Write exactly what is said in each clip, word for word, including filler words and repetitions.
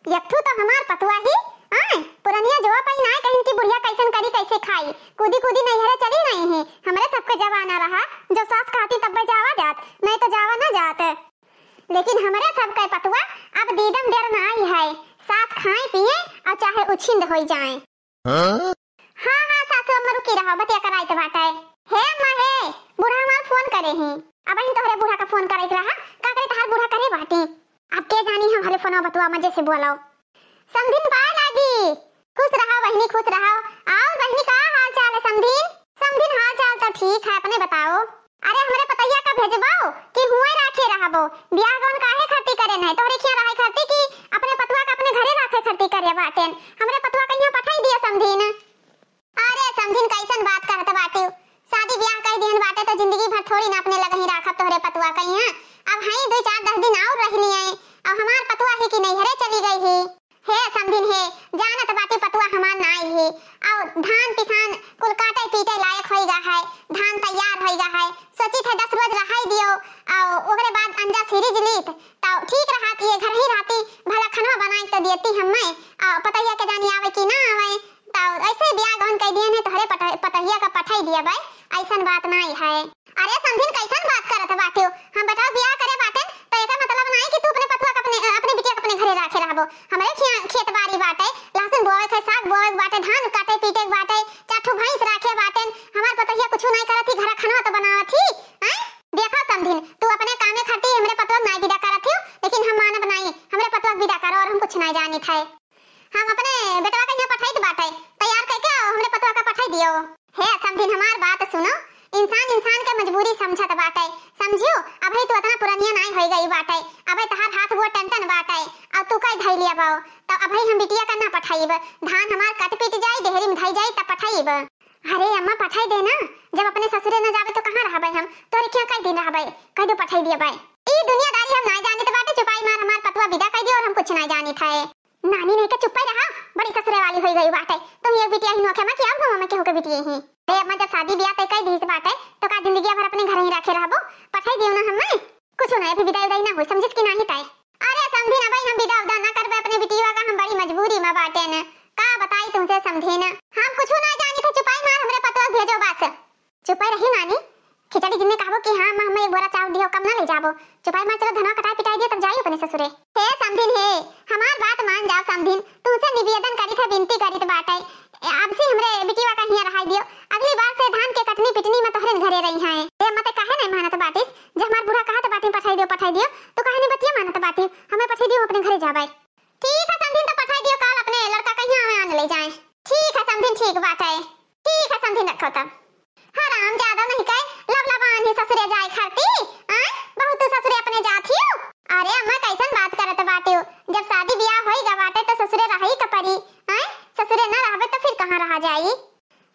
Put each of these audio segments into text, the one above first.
एक ठू तो हमार पतुआ ही, आय, पुरनिया जोआ पाई नाय कहिन कि बुढ़िया कैसन करी, कैसे खाई। कूदी कूदी नैहरे चली नाई ही। हमरे सबके जमाना रहा, जब सास कहती तब्बे जावा जात, नहीं तो जावा ना जात। लेकिन हमरे सबके पतुआ अब दीदम डेर नाई है, सास खाए पिए और चाहे उछिंद होई जाए। हाँ? हाँ, हाँ, सासू अम्मा रुकी रहो, बतिया कराइत बाटे। हे अम्मा हे, बूढ़ा हमार फोन करे ही। अबहिन तोहरे बूढ़ा का फोन करइत रहा, का करे तहार बूढ़ा करे बाटी। अब के जानी हम हले फोनवा बतुआ मजे से बोलो। समधिन पाए लागी। खुश रहो बहिनी, खुश रहो। और बहिनी का हाल चाल है समधिन? समधिन हाल चाल तो ठीक है, अपने बताओ। अरे हमरे पतोहिया का भेजबो कि हुए राखे रहबो? बियाह गौन काहे खर्ती करे नहीं? तोहरे खिया रहे खर्ती कि अपने पतुआ का अपने घरे राखे खर्ती करे बाटेन? हमरे पतुआ का यहाँ पठाई दिया समधिन। अरे समधिन, कैसन बात करत बाटिउ? शादी ब्याह कइ दिहन बाटे तो जिंदगी भर थोड़ी ना अपने लगही राखब तोहरे पतुआ कइहाँ। अब हई दुइ चार दस दिन और रह लिए, अब हमार पतुआ ही कि नैहरे चली गई ही। हे समधिन हे, जानत बाटी पतुआ हमार नाई ही, और धान पिसान कुल काटे पीटे लायक होई गा है, धान तैयार होई गा है, सोची थे दस रोज रहाई दियो, और ओकरे बाद अंजा सीरीज लीत, तो ठीक रहत, ये घर ही रहती, भला खनवा बनाई तो देती हम्मे, और पतोहिया के जानी आवे कि ना आवे, तो ऐसे बियाह गौन कइ दिहन है, तोहरे पट-, पतोहिया का पठाई दिया बाई, ऐसन बात नाई है। अरे समधिन, कैसन बात करत बाटिउ? हम बेटा बियाह करे बाटेन, तो एकर मतलब नाई कि तू अपने पतुआ के अपने, अपने बिटिया के अपने घरे राखे रहबो। हमरे खिया-, खेत बारी बाटे, लहसुन बोवे के, साग बोवे के बाटे, धान काटे पीटे के बाटे, चार ठो भैंस राखे बाटेन। हमार पतोहिया कुछ नाई करत ही, घर खनवा तो बनावत ही। हैं? देखो समधिन, तू अपने कामे खातिर हमरे पतोह नाई विदा करत हियो, लेकिन हम मानब नाई, हमरे पतोह विदा करो और हम कुछ नाई जानित है। हम अपने बेटवा के यहाँ पठाई बाटे, तैयार करके हमरे पतोह का पठाई दियो। हे समधिन, हमार बात सुनो, इंसान इंसान के मजबूरी समझत बाटे, समझियो? अबे तू इतना पुरनिया नाई होई गई बाटे, अबे तहार हाथ गोड़ टन टन बाटे, और तू कई धई लिया बाओ, तो अबे हम बिटिया का ना पठाईब, धान हमार कट पीट जाई, डेहरी में धई जाई, तब पठाईब। अरे अम्मा, पठाई दे ना, जब अपने ससुरे न जाबे तो कहाँ रहबे हम? तोरे क्या कई दिन रहबे? कह दो पठाई दिया बाई। ई दुनियादारी हम नाई जानित बाटे, चुपाई मार हमार पतुआ विदा कई दियो और हम कुछ नाई जानित है। नानी नहीं के चुप्पे रहा, बड़ी ससुरे वाली होई गई बाटे। तुम एक बिटिया ही नोखे मा कि अब हम केहू के बिटिया ही। अरे अम्मा, जब शादी ब्याह तय कई दीस बाटे तो का जिंदगी भर अपने घर ही रखे रहबो? पठाई दियो ना हमें। कुछ ना, अभी विदाई उदाई ना होई, समझिस कि नाही ताई? अरे समधिन, अबे हम विदा उदा ना करबे अपने बिटिया का, हम बड़ी मजबूरी में बाटेन। का बताई तुमसे समधिन, हम कुछ ना जानी थे, चुपाई मार हमरे पतोह भेजो बस। चुपाई रही नानी, खिचड़ी जिन्ने कहबो कि हाँ माँ हमें एक बोरा चाउर दियो, कम ना ले जाबो। चुपाई मार चलो धनवा कटाई पिटाई दियो तब जाई अपने ससुरे। हे समधिन हे, हमार बात मान जाओ समधिन, तुमसे निवेदन करी थे, विनती करी थे बाटे। अब से हमरे बिटिया का हियाँ रहाई दियो। अगली बार से धान के कटनी पिटनी में तोहरे घरे रही हैं। ए, मते काहे नहीं मानत बाटिस? जब हमार बूढ़ा कहत बाटी पठाई दियो, पठाई दियो, तो काहे नहीं बतिया मानत बाटी? हमें पठाई दियो, हम अपने घरे जाबे। ठीक है समधिन, तो पठाई दियो, काल अपने लड़का कहिया हमें आन ले जाए। ठीक है समधिन, ठीक बात है। ठीक है समधिन, रखो तब। हराम ज्यादा नहीं कहे, लबलबान ही ससुरे जाए खरती, आय? बहुत तू ससुरे अपने जात हियो। अरे अम्मा, कैसन बात करत बाटियो? जब शादी ब्याह होई गा बाटे तो ससुरे रही का परी, आय? ससुरे न रहबे तो फिर कहाँ रहा जाई?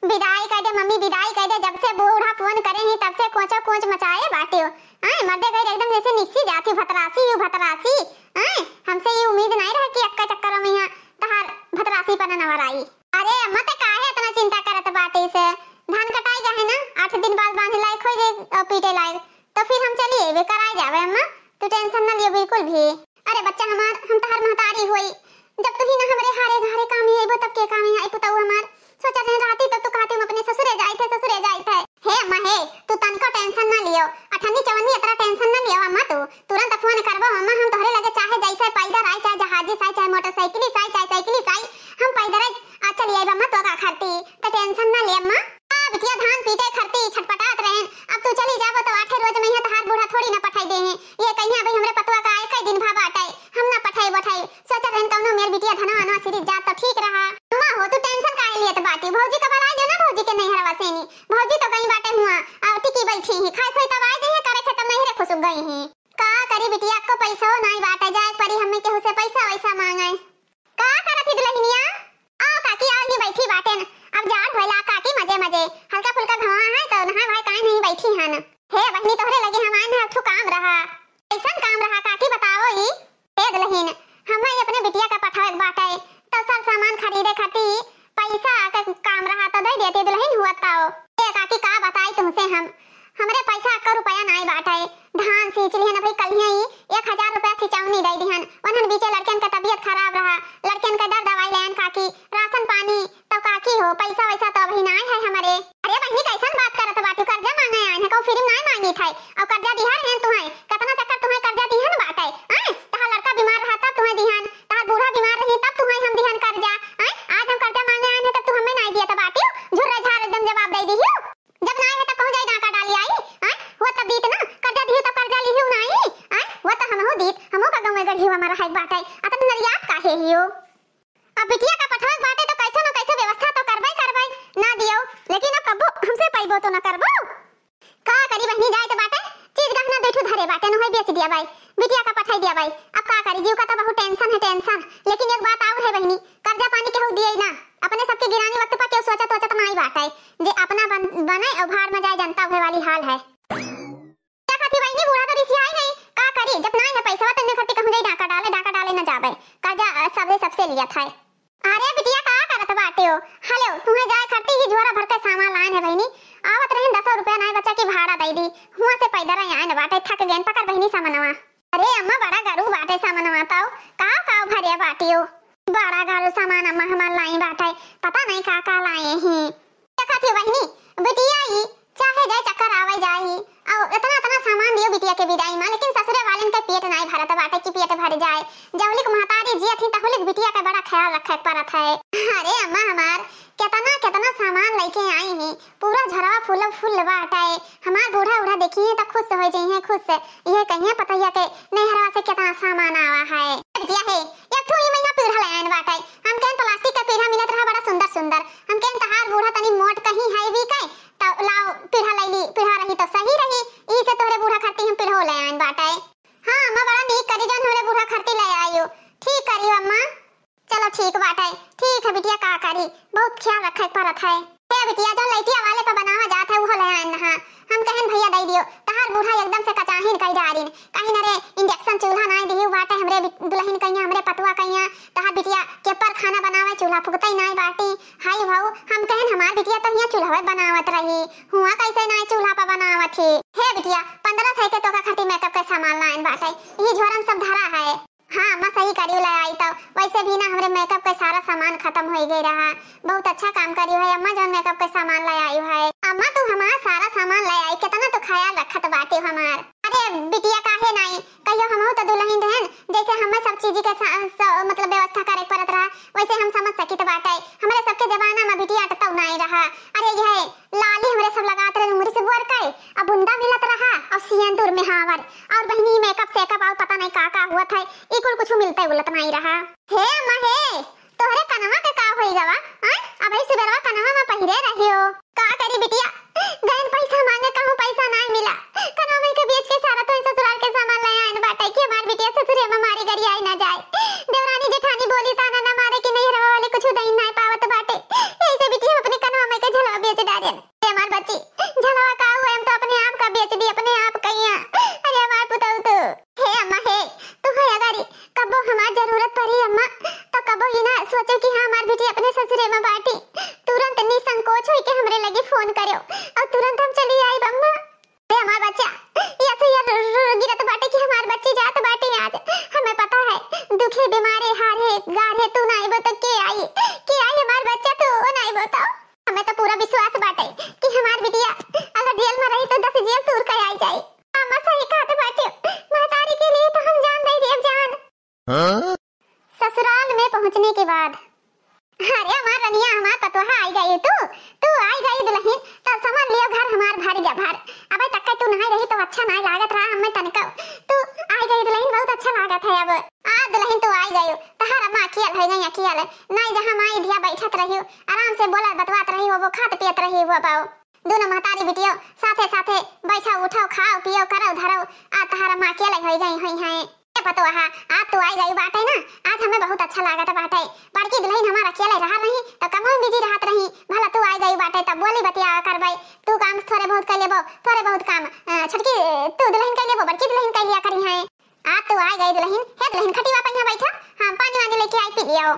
विदाई कह दे मम्मी, विदाई कह दे। जब से बूढ़ा फोन करे ही तब से कोचो कोच मचाए बाटियो। आय, मर्दे गई एकदम जैसे निकसी जाती, भतरासी, यू भतरासी। आय, हमसे ये उम्मीद नहीं रहा कि अक्का चक्कर में यहाँ तहार भतरासी पना नवर आई। अरे अम्मा, ते काहे इतना चिंता करत बाटे से? धान कटाई गए है ना, आठ दिन बाद बांधे लायक हो जाए और पीटे लायक, तो फिर हम चलिए बेकार आ जावे अम्मा, तू टेंशन ना लियो बिल्कुल भी। अरे बच्चा हमार, हम तहार महतारी होई, जब तू ही ना हमरे हारे घरे काम ही अइबो तब के काम ही आई पुतऊ हमार। सोचा रहे रहती तब तू कहती हम अपने ससुरे जाई थे, ससुरे जाई थे। हे अम्मा हे, तू तनको टेंशन ना लियो, अठन्नी चवन्नी इतना टेंशन ना लियो अम्मा तू। तुरंत फोन करबो अम्मा, हम तोहरे लगे चाहे जैसे पैदल आई, चाहे जहाजी से आई, चाहे मोटरसाइकिल से आई, चाहे साइकिल से आई, हम पैदल आ चली आइब अम्मा तो का खरती, तो टेंशन ना ले अम्मा। आ बिटिया धान पीटे खरती छटपटात रहन, अब तू चली जाबो तो आठे रोज में यहाँ तहार बूढ़ा थोड़ी ना पठाई दे हैं। ये कहिया भाई हमरे पतुआ का आए कई दिन भा बाटे, हम ना पठाई बठाई। सोचत रहन कौनो मेर बिटिया धनवा अनवा सिरिफ जात तो ठीक रहा। अम्मा हो, तू टेंशन काहे लियत बाटी? भौजी का बलाई दे ना, भौजी के नैहरवा सेनी। भौजी तो गई बाटे हुआ, आ टिकी बैठी ही, खाए खोई तब आए जइहे, करे थे तब नैहरे खुसुक गई ही। का करी बिटिया, को पैसो नाई बाटे, जाए परी हमें केहू से पैसा वैसा मांगे। अतन नरियात काहे हियो? अब बिटिया का पठवा बाटे तो कैसे न कैसे व्यवस्था तो करबै करबै, ना दियो, लेकिन अब कबो हमसे पैबो तो ना करबो। का करी बहिनी, जाए तो बाटे, चीज गहना दुइ ठो धरे बाटे, न होई बेच दिया बाई, बिटिया का पठाई दिया बाई। अब का करी, जीव का तो बहुत tension है, tension। लेकिन एक बात और है बहिनी, कर्जा पानी केहू दिए ना, अपने सबके गिरानी वक्त पर केहू सोचत वोचत नाई बाटे, जे अपना बन-, बने और भाड़ में जाए, जनता उहे वाली हाल है। का खाती बहिनी, बूढ़ा तो रिसियाई नहीं, का करी, जब नाई है पैसा तो इन्हें खट्टी कहूँ जाई डाका डाले, डाका डाले न जाबे, कर्जा, अ, सबसे, सबसे लिया था। अरे बिटिया, का करत बाटे हो? हेलो, तुम्हें जाए खरती ही झोरा भर के सामान लायन है बहिनी। आवत रहिन, दसो रुपया नाई बचा कि भाड़ा दई दी। हुआ से पैदल आयन बाटे, थक गएन। पकड़ बहिनी सामानवा। अरे अम्मा, बड़ा गरू बाटे सामानवा तो। का, का भरे बाटे हो? बड़ा गरू सामान अम्मा हमार लाई बाटे। पता नहीं का, का लाए ही। देखा थी बहिनी, बिटिया ई चाहे जाए चक्कर आवे जाए ही, और इतना, इतना सामान दियो बिटिया के विदाई में, लेकिन ससुरे वालन के पेट नाई भरत बाटे कि पेट भर जाए। जौलिक महतारी जियत ही, तहुलिक बिटिया का बड़ा ख्याल रखे के पड़त है। अरे अम्मा हमार, केतना, केतना सामान लेके आई ही, पूरा झरवा फूल, फूल बाटे। हमार बूढ़ा, बूढ़ा देखी है तो खुश हो जाई है, खुश। ये कहिए पतैया के नैहरवा से केतना सामान आवा है। बिटिया है, एक ठो ई महीना पीढ़ा ले आयन बाटे। हम कहन प्लास्टिक का पीढ़ा मिलत रहा बड़ा सुंदर, सुंदर। हम कहन तहार बूढ़ा तनी मोट कहीं है भी कहे, तो लाओ पीढ़ा ले ली, पीढ़ा रही तो सही रही। ई से तोहरे बूढ़ा खातिर हम पीढ़ो ले आयन बाटे। हाँ अम्मा, बड़ा नीक करी जौन हमरे बूढ़ा खातिर ले आयो। ठीक करी अम्मा। चलो ठीक बाटे, ठीक है बिटिया, का करी, बहुत ख्याल रखे के पड़त है। हे बिटिया, जौन लइटिया वाले पे बनावा जात है, उहो ले आयन हा। हम कहन भैया दे दियो, तहार बूढ़ा एकदम से कचाहिन कई डारिन। कहीं न रे, induction चूल्हा नाई दिही बाटे हमरे बि-, दुल्हन कइया, हमरे पतुआ कइया, तहार बिटिया के पर खाना बनावे, चूल्हा फुकतई नाई बाटी। हाय भाऊ, हम कहन हमार बिटिया तो हियां चूल्हा बनावत रही, हुआ कैसे नाई चूल्हा पर बनावत ही। हे बिटिया, पन्द्रह सौ के तोका खातिर makeup के सामान लायन बाटे, यही झोरन सब धरा है। हाँ अम्मा, सही करियो ले आई तो। वैसे भी ना हमरे makeup के सारा सामान खत्म हो गए रहा। बहुत अच्छा काम करियो है अम्मा, जौन makeup के सामान ले आई है। अम्मा तू हमार सारा सामान ले आई, कितना तो ख्याल रखत बाटे हमार। अरे बिटिया काहे नाई, कहियो हमहू तो दुल्हन रहन, जैसे हमें सब चीज के सा-, स-, मतलब व्यवस्था करे के पड़त रहा, वैसे हम समझ सकित बाटे। हमरे सबके जमाना में बिटिया अटतौ नाई रहा। अरे यह लाली हमरे सब लगात रहे उंगरी से बोर के, अब बुंदा मिलत रहा और सियंदूर में हावर और बहिनी makeup सेकअप और पता नहीं का का हुआ था, ई कुल कुछ मिलते उलत नहीं रहा। हे अम्मा हे, तोहरे कनवा के का होई गवा? आय, अबही सुबेरवा कनवा में पहिरे रहियो। का करी बिटिया, गयन पैसा मांगे, कहूँ पैसा नाई मिला, कनवा में के बेच के सारा तोहरे ससुराल के सामान ले आयन बाटे कि हमार बिटिया ससुरे में मारी गरियाई ना जाए। देवरानी जेठानी बोली ताना ना मारे कि नैहरवा वाले कुछ दही नाई पावत बाटे, यही से बिटिया हम अपने कनवा में के झलवा बेच डारेन। हे हमार बच्ची, झलवा का हुआ, हम तो अपने आप का बेच दी, अपने आप कहिया। अरे हमार पुतऊ तू। हे अम्मा हे, तू है अगारी, कबो हमार जरूरत पड़ी अम्मा, तो कबो ही ना सोचो कि हाँ हमार बेटी अपने ससुरे में बाटी। तुरंत निसंकोच होई के हमरे लगे फोन करो और तुरंत हम चली आई अम्मा। हे हमार बच्चा, ये तो ये रो-, रो-, गिरत बाटे कि हमार बच्ची जात बाटी आज। हमें पता है, दुखे बीमारे हारे गारे तू ना आइबो तो के आई, के आई हमार बच्चा, तू ना आइबो तो। हमें तो पूरा विश्वास बाटे कि हमार बिटिया अगर जेल में रही तो दस जेल तूर के आई जाई। अम्मा सही कहत बाटे, महतारी के लिए तो हम जान दे देब जान। हाँ? ससुराल में पहुंचने के बाद, अरे हमार रनिया, हमार पतोहा आई गई तू, तू आई गई दुल्हन, तो समझ लियो घर हमार भर गया भर। अबे तक तू नहीं रही तो अच्छा नहीं लागत रहा हमें तनिको, तू आई गई दुल्हन, बहुत अच्छा लागत है अब। आ दुल्हन तू आई गई, तहार अम्मा अकियल है गई अकियल, नहीं जहाँ माई धिया बैठत रही, आराम से बोला बतवात रही हो, वो खात पियत रही हो बाऊ। दोनों महतारी बिटियो साथे साथे बैठो उठो, खाओ पियो, करो धरो, आ तहार अम्मा अकेले होई गई होई हैं। ए पतोहा, आज तू आई गई बाटे ना, आज हमें बहुत अच्छा लागत बाटे। बड़की दुल्हन हमार अकेले रहा रही तो कमो में बिजी रहत रही, भला तू आई गई बाटे तब बोली बतिया करबे। तू काम थोरे बहुत कर लेबो, थोरे बहुत काम, अ, छोटकी, अ, तू दुल्हन कर लेबो, बड़की दुल्हन कर लिया करी हैं। आज तू आई गई दुल्हन, हे दुल्हन खटिया पर यहाँ बैठो, हम पानी वानी लेके आई पी लियो।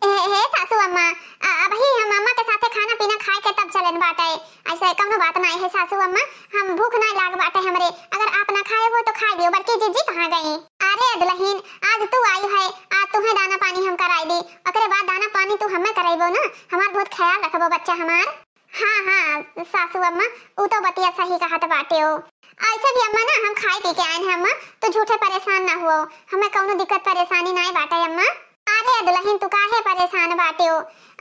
ए, हे सासू अम्मा, अ-, अबही हम अम्मा के साथे खाना पीना खाए के तब चलेन बाटे। ऐसे कौनो बात नाई है सासू अम्मा, हम भूख नाई लाग बाटे हमरे। अगर आप ना खाए हो तो खाए लियो, बड़की जीजी कहाँ गई? अरे दुल्हन, आज तू आई है, आज तुम्हें दाना पानी हम कराई दी, ओकरे बाद दाना पानी तू हमें करैबो ना, हमार बहुत ख्याल रखबो बच्चा हमार। हाँ, हाँ, सासू अम्मा, ऊ तो बतिया सही कहत बाटे हो। ऐसे भी अम्मा ना, हम खाए पी के आए हैं अम्मा, तू झूठे परेशान ना हुओ, हमें कौनो दिक्कत परेशानी नाई बाटे अम्मा। अरे दुल्हन, तू काहे परेशान बाटे हो?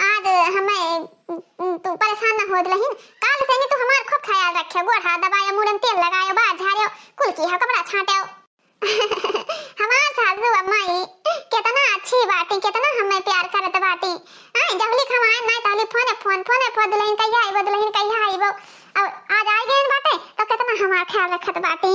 आज हमें, तू परेशान ना हो दुल्हन, काल से नहीं तू हमार खूब ख्याल रखे, गोड़ हाथ दबाए, मुड़न तेल लगाए, बाल झाड़े, कुल की है कपड़ा छाटे। हमार सासू अम्मा ई केतना अच्छी बाटी, केतना हमें प्यार करत बाटी। आय, जहली खवाए ना तहली फोने फोन, फोने फोन, दुलहिन कहिया आइबो, दुलहिन कहिया आइबो। अब आज आइ गइन बाटे, तो केतना हमार ख्याल रखत बाटी।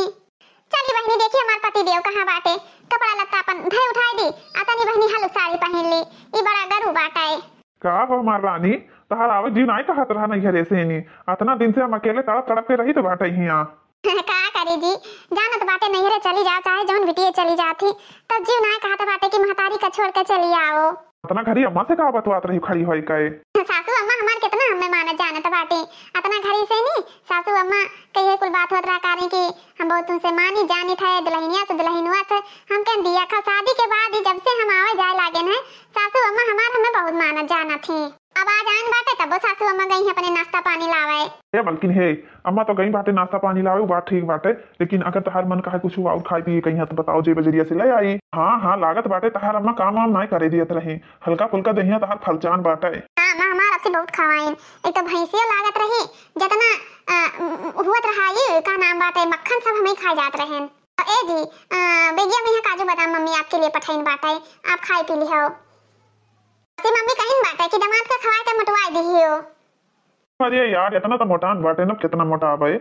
चली बहिनी, देखी हमार पति देव कहाँ बाटे, कपड़ा लत्ता अपन धइ उठाइ दी, आ तनी बहिनी हलुक साड़ी पहिन ली, ई बड़ा गरू बाटे। का हो हमार रानी, तहार आवे जी नाई कहत रहा नैहरे से नी, अतना दिन से हम अकेले तड़प तड़प के रहित बाटे हियाँ। का करी जी, जानत बाटे नैहरे चली जाओ, चाहे जौन बिटिये चली जात ही, तब जीव नाई कहत बाटे कि महतारी का छोड़ के चली आओ। अतना घरी अम्मा से का बतवात रही खड़ी होई के? सासू अम्मा हमार केतना हमें मानत जानत बाटे, अतना घरी से नी सासू अम्मा कहिए कुल बात होत रहा करें कि हम बहुत तुमसे मानी जानित है, दुलहिनिया से दुलहिनुआ से। हम कहेन दिया खा, शादी के बाद ही जब से हम आवे जाए लागे हैं, सासू अम्मा हमार हमें बहुत मानत जानत ही। अब आज आइन बाटे तबो सासू अम्मा गई हैं अपने नाश्ता पानी लावे। हे मलकिन हे, अम्मा तो गई बाटे नाश्ता पानी लावे, उ बात ठीक बाटे, लेकिन अगर तहार मन कहे कुछ और खाए पिए कहीं तो बताओ, जे बजरिया से ले आई। हाँ हाँ, लागत बाटे तहार अम्मा काम वाम नाई करे दियत रही, हल्का फुल्का दहिया तहार फलचान बाटे। हाँ अम्मा, हमार अब से बहुत खवाइन, एक तो भैंसिया लागत रही, जितना अ, हुवत रहा ये का नाम बाटे, मक्खन सब हमें खा जात रहेन। ए जी, अ, बेगिया में यहाँ काजू बादाम मम्मी आपके लिए पठाइन बाटे, आप खाए पी लिहो। से मम्मी कहिन बाटे कि दामाद का खवाए के मोटवाए दिहियो। अरे यार, इतना तो मोटान बाटे ना, कितना मोटा भाई।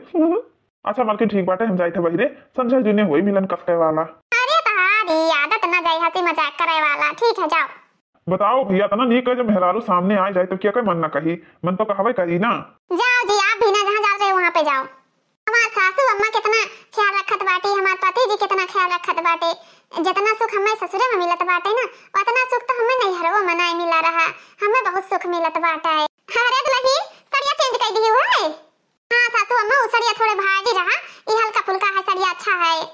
अच्छा मलकिन, ठीक बाटे, हम जाइत है बहिरे, संझा जुने होई मिलन कसके वाला। अरे तहारी आदत ना जाई हंसी मजाक करे वाला। ठीक है, जाओ। बताओ भैया, इतना नीक है, जब मेहरारू सामने आ जाए तो क्या कोई मन ना कही? मन तो कहवे करी ना। जाओ जी, आप भी ना जहाँ जात रहे वहाँ पे जाओ। हमार सासू अम्मा कितना ख्याल रखत बाटी, हमार पति जी कितना ख्याल रखत बाटे। जितना सुख हमें ससुरे में मिलत बाटे ना, उतना सुख तो हमें नैहरवो में नाई मिला रहा। हमें बहुत सुख मिलत बाटे। अरे दुलही, सड़िया change कर दी हुआ है। हाँ सासू अम्मा, उ सड़िया थोड़े भारी रहा, ई हल्का फुल्का है सड़िया, अच्छा है।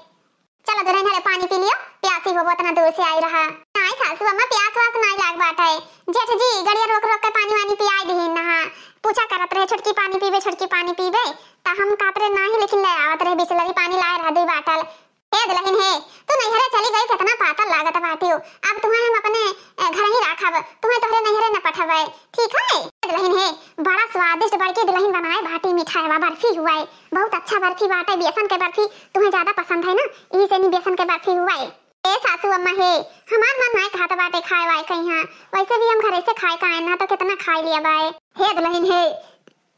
चलो दुलहिन, हले पानी पी लियो, प्यासी होबो, इतना दूर से आई रहा। नाई सासू अम्मा, प्यास वास नाई लाग बाटे। जेठ जी गड़िया रोक रोक के पानी वानी पियाई दिहिन नहा। पूछा करत रहे, "छोटकी पानी पीबे, छोटकी पानी पीबे?" त हम कहत रहे, "नाही," लेकिन ले आवत रहे, बिसलरी पानी लाए रहा दुई बाटल। ए दुलहिन हे, तू नैहरे चली गई, कितना पातर लागत बाटियो। अब तुहें हम अपने, ए, घर ही राखब, तुहें तोहरे नैहरे न पठबे, ठीक है? ए दुलहिन हे, बड़ा स्वादिष्ट बड़की दुलहिन बनाए बाटी मिठाईवा, बर्फी हुआ है। बहुत अच्छा बर्फी बाटे, बेसन के बर्फी तुहें ज्यादा पसंद है ना, इही से नी बेसन के बर्फी हुआ है। ए सासू अम्मा हे, हमार मन नाय कहत बाटे खाए वाए कइहाँ, वैसे भी हम घरे से खाए का आए ना तो कितना खाए लिया बाए। हे दुलहिन हे,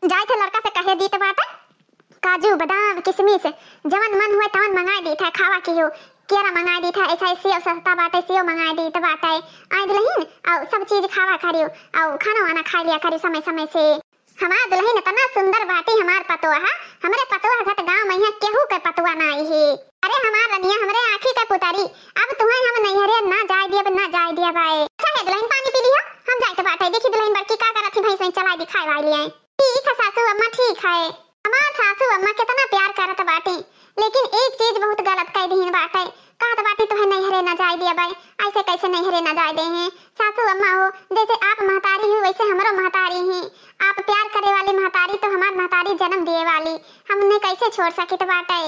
जाए थे लड़का से कहे दीत बाटे, काजू, बादाम, किशमिश, जवन मन हुए तवन मंगाए दीत है, खावा कियो, केरा मंगाए दीत है, ऐसा सेव सस्ता बाटे, सेव मंगाए दीत बाटे। आए दुलहिन, अउ सब चीज खावा करियो, अउ खाना वाना खाए लिया करियो समय समय से। हमार दुलहिन इतना सुंदर बाटी हमार पतोह, हमरे पतोह घट गाँव में यहाँ केहू के पतोह नाई ही। अरे हमार रनिया, हमरे आँखी के पुतरी, अब तुहें हम नैहरे ना जाए दियब, ना जाए दियब आए। अच्छा हे दुलहिन, पानी पी लिहो, हम जाइत बाटे। देखी दुलहिन बड़की का करत ही, भैंस वैंस चलाए दिखाए वाली है। ठीक है सासू अम्मा, ठीक है। हमार सासू अम्मा कितना प्यार करत बाटी, लेकिन एक चीज बहुत गलत कह दिहिन बाटे। कहत बाटी तुहें नैहरे ना जाए दियब आए, ऐसे कैसे नैहरे ना जाए दे हैं? सासू अम्मा हो, जैसे आप महतारी हो वैसे हमरो महतारी ही। आप प्यार करे वाली महतारी तो हमार महतारी जन्म दिए वाली, हम उन्हें कैसे छोड़ सकित बाटे?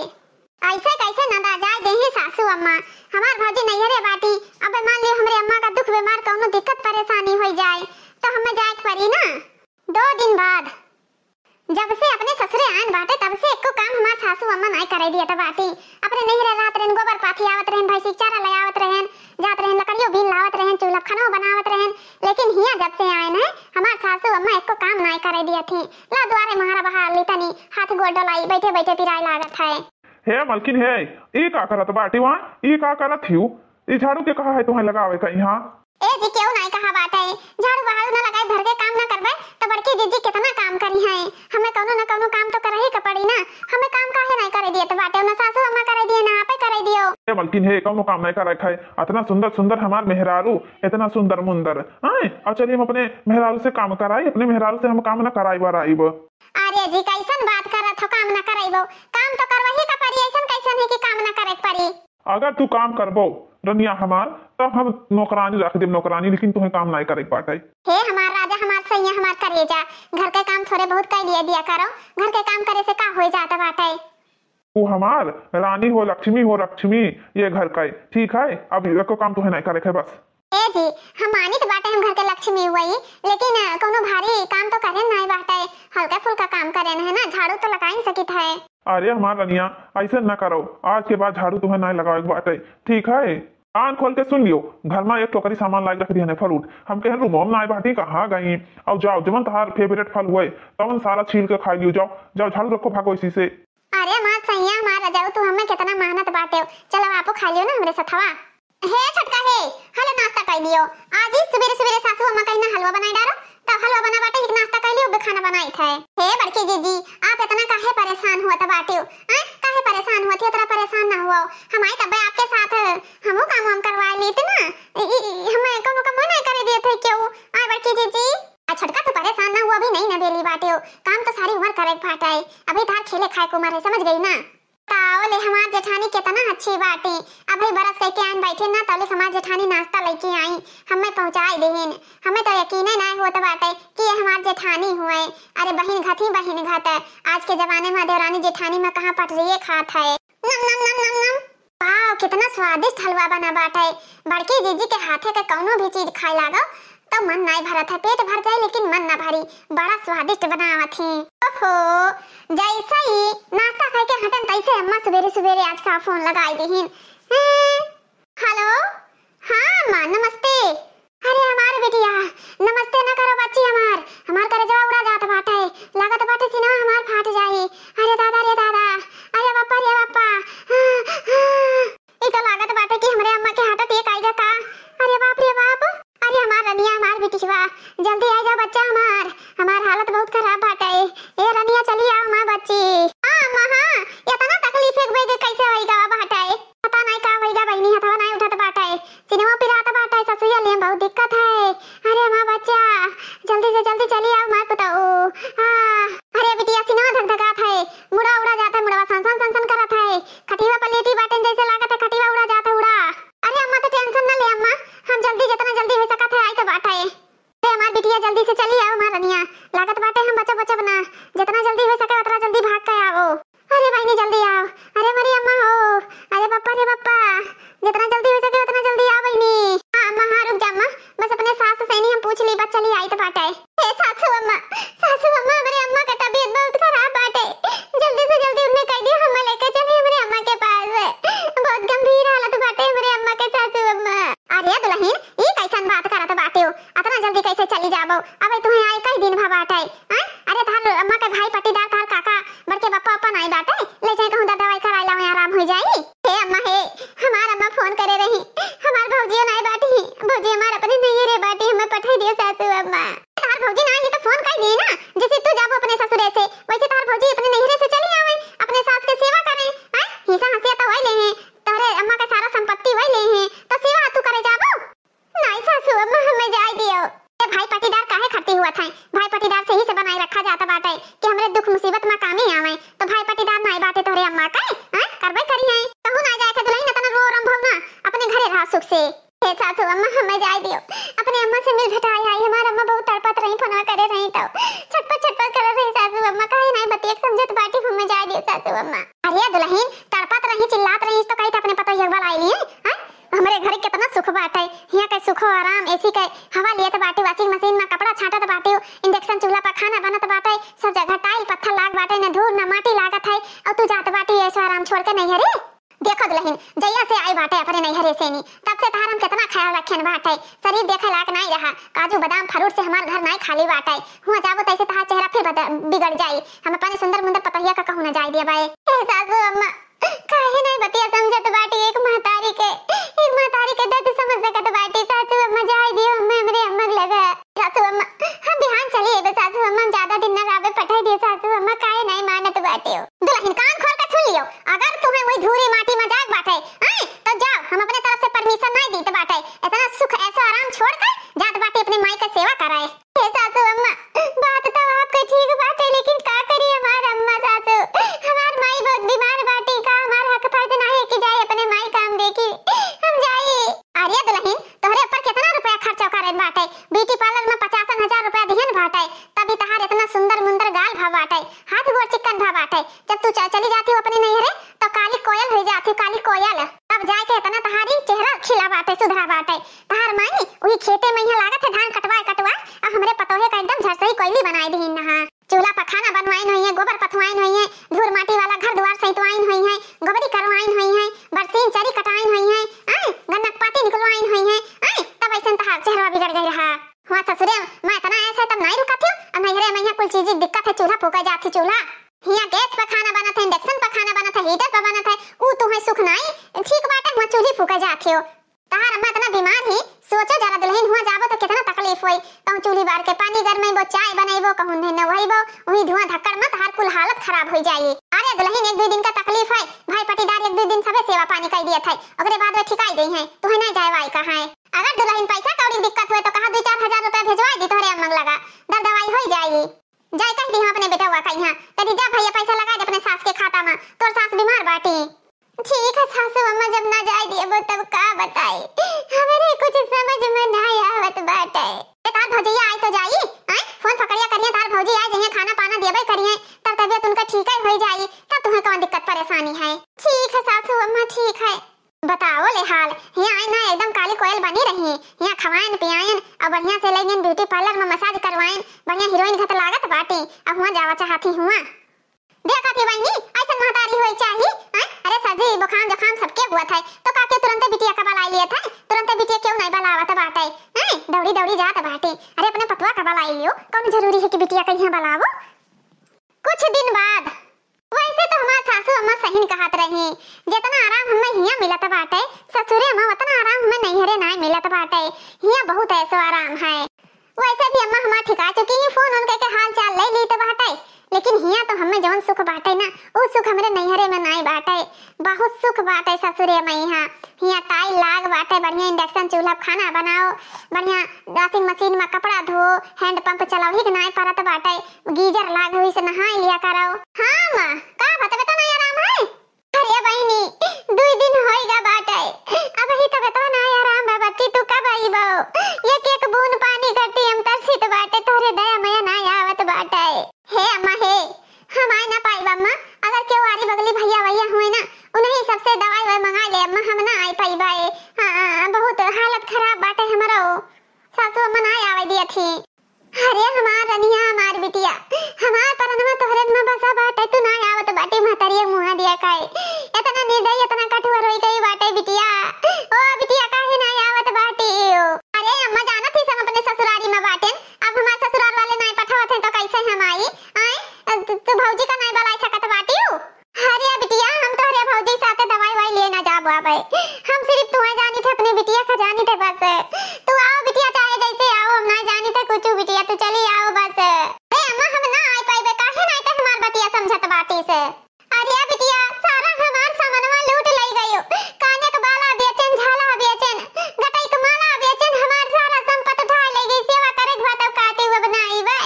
ऐसे कैसे ना जाए दे हैं सासू अम्मा? हमार भौजी नैहरे बाटी, अब मान लियो हमरे अम्मा का दुख बीमार कौनो दिक्कत परेशानी होई जाए तो हमें जाए के पड़ी ना। दो दिन बाद जब से अपने ससुरे आन बाटे तब से एको काम हमार सासू अम्मा नाय करे दियत बाटी। अपने नैहरे रहत रहन, गोबर पाथी आवत रहन, भैंसी के चारा ले आवत रहन, जात रहन, लकड़ियों बीन लावत रहन, चूल्हा खानो बनावत रहन, लेकिन हियाँ जब से आयन है हमार सासू अम्मा एको काम नाय करे दियत ही। ला दुआरे महारा बहार ली तनी, हाथ गोड़ डोलाई, बैठे बैठे पिराए लागत है। हे मलकिन हे, ई का करत बाटी वहाँ? ई का करत हिउ? ई झाड़ू के कहा है तुम्हें लगावे का यहाँ? ए जी, केहू नाई कहा बाटे, झाड़ू बहारू ना लगाई, घर के काम ना करबे तो बड़की जीजी कितना काम करी हैं। हमें कौनो ना कौनो काम तो करही के पड़ी ना। हमें काम काहे नाई करे दियत बाटे, ना सासू अम्मा करे दिए, ना आपे करे दियो। ए मलकिन हे, कौनो काम नाई करे खाए, इतना सुंदर सुंदर हमार मेहरारू, इतना सुंदर मुंदर, आए, और चलिए हम अपने मेहरारू से काम कराई, अपने मेहरारू से हम काम ना कराई बराइब। अरे जी, कैसन बात करत हो, काम ना करइबो? काम तो करवही का पड़ी, ऐसन कैसन है कि काम ना करे के पड़ी? अगर तू काम करबो रनिया हमार, तो हम नौकरानी रख देब, नौकरानी, लेकिन तुहें काम नाई करे के बाटे। हे हमार राजा, हमार सैया, हमार करेजा, घर के काम थोड़े बहुत कर लिया दिया करो, घर के काम करे से का हो जात बाटे? तू हमार रानी हो, लक्ष्मी हो, लक्ष्मी ये घर का, ठीक है? अब एको काम तुहें नाई करे के है बस। ए जी, हम मानित बाटे हम घर के लक्ष्मी हुई, लेकिन अ, कौनो भारी काम तो करे नाई बाटे, हल्का फुल्का काम करे है ना, झाड़ू तो लगाई सकित है। अरे हमार रनिया, ऐसे ना करो, आज के बाद झाड़ू तुहें नाई लगावे के बाटे, ठीक है? कान खोल के सुन लियो, घर मा एक टोकरी सामान लाइ रख दिहन है, fruit। हम कहेन room मा नाई बाटी, कहाँ गई? अउ जाओ, जवन तहार favourite फल हुए, तवन सारा छील के खाइ लियो। जाओ, जाओ, झाड़ू रखो, भागो इसी से। अरे हमार सैया, हमार रजाऊ, तू हमें केतना मानत बाटे। चलो आपो खाइ लियो ना हमरे सथवा। हे छोटका हे, हलो नाश्ता कइ लियो। आज ही सुबेरे सुबेरे सासू अम्मा कहिन हलवा बनाइ डारो, तब हलवा बना बाटे, एक नाश्ता कइ लियो, अबे खाना बनाइत है। हे बड़की जीजी, आप एतना काहे परेशान होत बाटियो? हैं? काहे परेशान होत हो? एतना परेशान ना हुआ। हम आई तब्बे आपके साथ हमहू काम वाम करवाइ लीत ना। ई, ई, ई, हमें कउनो कमो नाहीं करे देत है केहू। आय बड़की जीजी। आ छोटका तू परेशान ना हुआ, अभी नई नवेली बाटियो, काम तो सारी उमर करे के बाटे, अभी तार खेले खाए के उमर है, समझ गई ना? ताओ ले हमार जेठानी केतना अच्छी बाटे। अबही brush कइके आइन बैठे ना, तौले हमार जेठानी नाश्ता लइके आई, हमें पहुँचाइ देहिन। हमें तो यकीने नाहीं होत बाटे कि ये हमार जेठानी हुए। अरे बहिन घत ही बहिन घत, आज के जमाने मा देवरानी जेठानी मा कहाँ पटरिये खात है। नम नम नम नम नम। वाओ, केतना स्वादिष्ट हलवा बना बाटे। बड़की जीजी के हाथे के कउनो भी चीज खाए लागो, तो मन नाई भरत है, पेट भर जाए लेकिन मन ना भरी, बड़ा स्वादिष्ट बनावत ही। ओहो, जैसे ही नाश्ता खाए के हटन तैसे अम्मा सुबेरे सुबेरे आज का फोन लगाई दिहिन। हैं? हेलो, हाँ अम्मा नमस्ते। अरे हमार बिटिया, नमस्ते ना करो बच्ची हमार, हमार करेजवा उड़ा जात बाटे, लागत बाटे सीनवा हमार फाट जाई। अरे दादा रे दादा, अरे बापा रे बापा, हाँ, हाँ। ई तो लागत बाटे कि हमरे अम्मा के heart attack आइगा का? अरे बाप रे बाप। अरे हमार रनिया, हमार बिटिया, जल्दी आ जा बच्चा हमार, हमार हालत बहुत खराब बाटे। ए रनिया चली आओ माँ बच्ची। हाँ अम्मा हाँ, एतना तकलीफ एक बेगे कैसे होइगा बाटे? पता नाई का होइगा बहिनी, हथवा नाई उठत बाटे, सीनवा पिरात बाटे, ससुइया लेम बहुत दिक्कत है। अरे माँ बच्चा, जल्दी से जल्दी चली आओ माँ पुताऊ। आ, अरे बिटिया सीनवा धक धकात है, मुड़ा उड़ा जात है, मुड़वा सन सन सन सन करत है। खटिया पर लेटी बाटेन, जैसे लागत है खटिया उड़ा जात है, उड़ा। अरे अम्मा, तो tension ना ले अम्मा, हम जल्दी, जितना जल्दी होइ सकत है, आइत बाटे। अरे हमार बिटिया, जल्दी से चली आओ हमार रनिया, लागत बाटे हम बचब बचब ना, जितना जल्दी होइ सके उतना जल्दी भाग के आओ। अरे बहिनी जल्दी आओ, अरे हमारी अम्मा हो, अरे पप्पा रे पप्पा, जितना जल्दी होइ सके उतना जल्दी आओ बहिनी। हाँ अम्मा, हाँ रुक जा अम्मा, बस अपने सास से नहीं हम पूछ ली, बस चली आइत बाटे। हे सासू अम्मा, सासू अम्मा, हमरे अम्मा के तबीयत बहुत खराब बाटे, जल्दी से जल्दी उन्हें कह दियो, हमें लेके चली हमरे अम्मा के पास। बहुत गंभीर हालत बाटे हमरे अम्मा के सासू अम्मा। अरे दुलहिन, ई कैसन बात करत बाटे हो? अतना जल्दी कैसे चली जाबो? अबे तुहें आई कई दिन भा बाटे, हैं? अरे तहार अम्मा के भाई पट्टीदार, तहार काका, बड़के पप्पा ओप्पा नाई बाटे, ले जाए कहूँ दवाई कराई लावे, आराम हो जाई। हे अम्मा हे, हमार अम्मा फोन करे रही, हमार भौजियो नाई बाटी, भौजी हमार अपने नैहरे बाटी, हमें पठाई दियो सासू अम्मा। तहार भौजी ना आई तो फोन कर दिए ना, जैसे तू जाबो अपने ससुरे से, वैसे तहार भौजी अपने नैहरे से चली आवे, अपने सास के सेवा करे, हैं? हिस्सा हंसिया तो वही ले हैं, तोहरे अम्मा के सारा संपत्ति वही ले हैं, तो सेवा तू करे जाबो? नाई सासू अम्मा, हमें जाए दियो। ए भाई पट्टीदार काहे खट्टी हुआ था? भाई पट्टीदार से ही से बनाए रखा जाता बाटे कि हमरे दुख मुसीबत में कामे आवे, तो भाई पट्टीदार नाई बाटे तोहरे अम्मा के, हैं? करबे करी हैं। कहूँ ना जाए थे दुलहिन, इतना रो रंभव ना, अपने घरे रहा सुख से। हे सासू अम्मा, हमें जाए दियो, अपने अम्मा से मिल भेटाए आई। हमार अम्मा बहुत तड़पत रही, फोनवा करे रही तो छटपट छटपट करे रही सासू अम्मा, काहे नाई बतिया के समझत बाटी, हमें जाए दियो सासू अम्मा। अरे दुलहिन, तड़पत रही, चिल्लात रही तो कही तो अपने पतोहिया के बुलाई लिए, हैं? हमरे घर कितना सुख बाटे, हियाँ के सुखो आराम, एसी के हवा लियत बाटे, washing machine में कपड़ा छाटत बाटे, induction चूल्हा पर खाना बनत बाटे, सब जगह tile पत्थर लाग बाटे, न धूल न माटी लागत है, और तू जात बाटे ऐसो आराम छोड़ के नैहरे। देखो दुलहिन, जइया से आई बाटे अपने नैहरे से नी, तब से तहार हम कितना ख्याल रखेन बाटे। शरीर देखे लायक नाई रहा, काजू बादाम fruit से हमार घर नाई खाली बाटे। हुआ जाबो तैसे तहार चेहरा फिर बद-, बिगड़ जाई। हम अपने सुंदर मुंदर पतोहिया का कहूँ न जाए दिया बाए। ए सासू अम्मा, काहे नाई बतिया समझत बाटी? एक महतारी के, एक महतारी के दर्द समझ सकत बाटी। सासू अम्मा जाए दियो हमें, हमरे अम्मा के लगे। सासू अम्मा, हम बिहान चली अइबे सासू अम्मा, हम ज्यादा दिन ना रहबे, पठाई दिए सासू अम्मा, काहे नाई मानत बाटे हो? दुलहिन कान खोल के सुन लियो, अगर तुम्हें वही धूरी माटी में जाए बाटे, हैं, तो जाओ, हम अपने तरफ से permission नाई दीत बाटे। इतना सुख ऐसो आराम छोड़ के जात बाटे अपने माई के सेवा कराए। हे सासू अम्मा, बात तो आपके ठीक बाटे, लेकिन का करी हमार अम्मा सासू, हमार माई बहुत बीमार बाटी, का हमार हक फर्ज नाई है कि जाए अपने माई काम देखी? हम जाई। अरे दुलहिन, तोहरे ऊपर कितना रुपया खर्चा करे बाटे? Beauty parlour में पचासन हजार रुपया दिहन बाटे, तभी तहार इतना सुंदर मुंदर गाल भा बाटे, हाथ गोड़ चिक्कन भा बाटे। जब तू च-, चली जाती हो अपने नैहरे, तो काली कोयल हो जाती, काली कोयल। तब जाए के इतना तहारी चेहरा खिला बाटे, सुधरा बाटे। तहार माई वही खेते में यहाँ लागत है धान कटवाए कटवाए, और हमरे पतोहे का एकदम झरसई कोयली बनाए दिहिन नहा। चूल्हा पर खाना बनवाइन हुई है, गोबर पथवाइन हुई है, धूर माटी वाला घर दुआर सैतवाइन हुई है, गोबरी करवाइन हुई है, बरसीन चरी कटाइन हुई है, आए, गन्ना के पात हाँ, चेहरवा बिगड़ गई रहा। हुआँ ससुरे मा एतना ऐस है तब नाहीं रुकत हो। अब नैहरे मा हियाँ कुल चीज की दिक्कत है, चूल्हा फूका जात ही चूल्हा। हियाँ गैस पर खाना बनत है, induction पर खाना बनत है, heater पर बनत है, ऊ तुहैं सुख नाहीं। ठीक बाटे, हुआँ चूल्ही फूका जात हो। तहार अम्मा एतना बीमार ही, सोचो जरा दुलहिन, हुआँ जाबो तो केतना तकलीफ होई। कहूँ चूल्ही बार के पानी गरमइबो, चाय बनइबो, कहूँ उन्हें नहवइबो, उहीं धुआँ धक्कड़ मा तहार कुल हालत खराब होइ जाई। अरे दुलहिन, एक दुइ दिन का तकलीफ है, भाई पटीदार एक दुइ दिन सबे सेवा पानी कइ दियत है, ओकरे बाद वे ठिकाई जइहैं, तुहैं नाहीं जाए वाई का है। अगर दुलहिन पैसा कौड़ी दिक्कत होए तो कहा दुइ चार हजार रुपया भेजवाई दी तोहरे अम्मा लगा, दर दवाई होइ जाई। जाए कह दी हम अपने बेटवा का हियाँ, कह दी जा भैया पैसा लगा दे अपने सास के खाता मा, तोर सास बीमार बाटी। ठीक है सासू अम्मा, जब ना जाए दियबो तब का बताई, हमरे कुछ समझ मा नाहीं आवत बाटे। ए, तार भौजैया आई तो जाई, आय? फोन पकड़िया करिया, तार भौजी आई जइहैं, खाना पाना दियबे करिहैं, तब तबियत उनका ठीक है होइ जाई, तब तुहैं कौन दिक्कत परेशानी है। ठीक है सासू अम्मा, ठीक है। बताओ ले हाल, हियाँ आई ना एकदम काली कोयल बनी रही, हियाँ खवाइन पियाइन और बढ़िया से ले गइन beauty parlour मा massage करवाइन, बढ़िया हीरोइन घत लागत बाटी, अब हुआँ जावा चाहत ही हुआँ। देखत ही बहिनी, ऐसन महतारी होई चाही, हैं? अरे सर्दी, बुखार, जुखाम सबके हुआ था, तो का के तुरंते बिटिया का बलाई लिया था, तुरंते बिटिया क्यों नहीं बलावत बाटे, हैं? दौड़ी दौड़ी जात बाटे, अरे अपने पतवा का बलाई लियो, कौन जरूरी है कि बिटिया का यहाँ बलावो? कुछ दिन बाद, वैसे तो हमार सासू अम्मा सही कहत रही, जितना आराम हमें हियाँ मिलत बाटे ससुरे मा, उतना आराम हमें नैहरे नाहीं मिलत बाटे, हियाँ बहुत ऐसो आराम है। वैसे भी अम्मा हमार ठिका चुकी ही, फोन उनके के हाल चाल ले लीत बाटे, लेकिन हियाँ तो हमें जौन सुख बाटे ना, उ सुख हमरे नैहरे मा नाहीं बाटे। बहुत सुख बाटे ससुरे मा हियाँ। हियाँ tile लाग बाटे, बढ़िया induction चूल्हा खाना बनाओ, बढ़िया washing machine मा कपड़ा धो, hand pump चलौही के नाहीं परत बाटे, geyser लाग हुई से नहाई लिया करो। हाँ माँ, का बा, तबियत नाहीं आराम है? अरे बहिनी, दुइ दिन होइगा बाटे, अबही तबियतवा नाहीं आराम बा बच्ची, तू कब अइबो? एक एक बून पानी खातिर हम तरसित बाटे, तोहरे दया मया नाहीं आवत बाटे। हे अम्मा हे, हम आए ना पाइब अम्मा, अगर केहू आरी बगली भैया वैया हुए ना, उन्हीं सबसे दवाई वाई मंगाई ले अम्मा, हम ना आए पाइबा ए। हाँ, बहुत हालत खराब बाटे हमरो, सासू अम्मा नाहीं आवे दिया थी। अरे हमार रनिया, हमार बिटिया, हमार परनवा तोहरे मा बसा बाटे, तू ना आवत बाटी, महतरिया मुहा दिया काहे? एतना निर्दयी, एतना कठोर होई गई बाटे बिटिया। ओ बिटिया, काहे ना आवत बाटी? अरे अम्मा, जानत ही सब अपने ससुरारी मा बाटेन, अब हमार ससुरार वाले नाहीं पठावत हैं तो कैसे हम आई? आए, तू, तू भौजी का नाहीं बलाई सकत बाटी? अरे बिटिया, हम तोहरे भौजी साथे दवाई वाई लिए ना जाबो आबे। हम सिर्फ तुहे जानी थे, अपने बिटिया का जानी थे बस। तू आओ बिटिया, चाहे जैसे आओ, हम ना जानी थे कुछ बिटिया, तू चली आओ बस। अरे अम्मा, हम ना आई पाइबे, काहे ना आते हमार बतिया समझत बाटी से। अरे बिटिया, सारा हमार सामानवा लूट लई गयो। काने के बाला बेचन, झाला बेचन, गटई के माला बेचन, हमार सारा संपत उठा ले गई। सेवा करे के बात अब काटे हुए बनाई बे।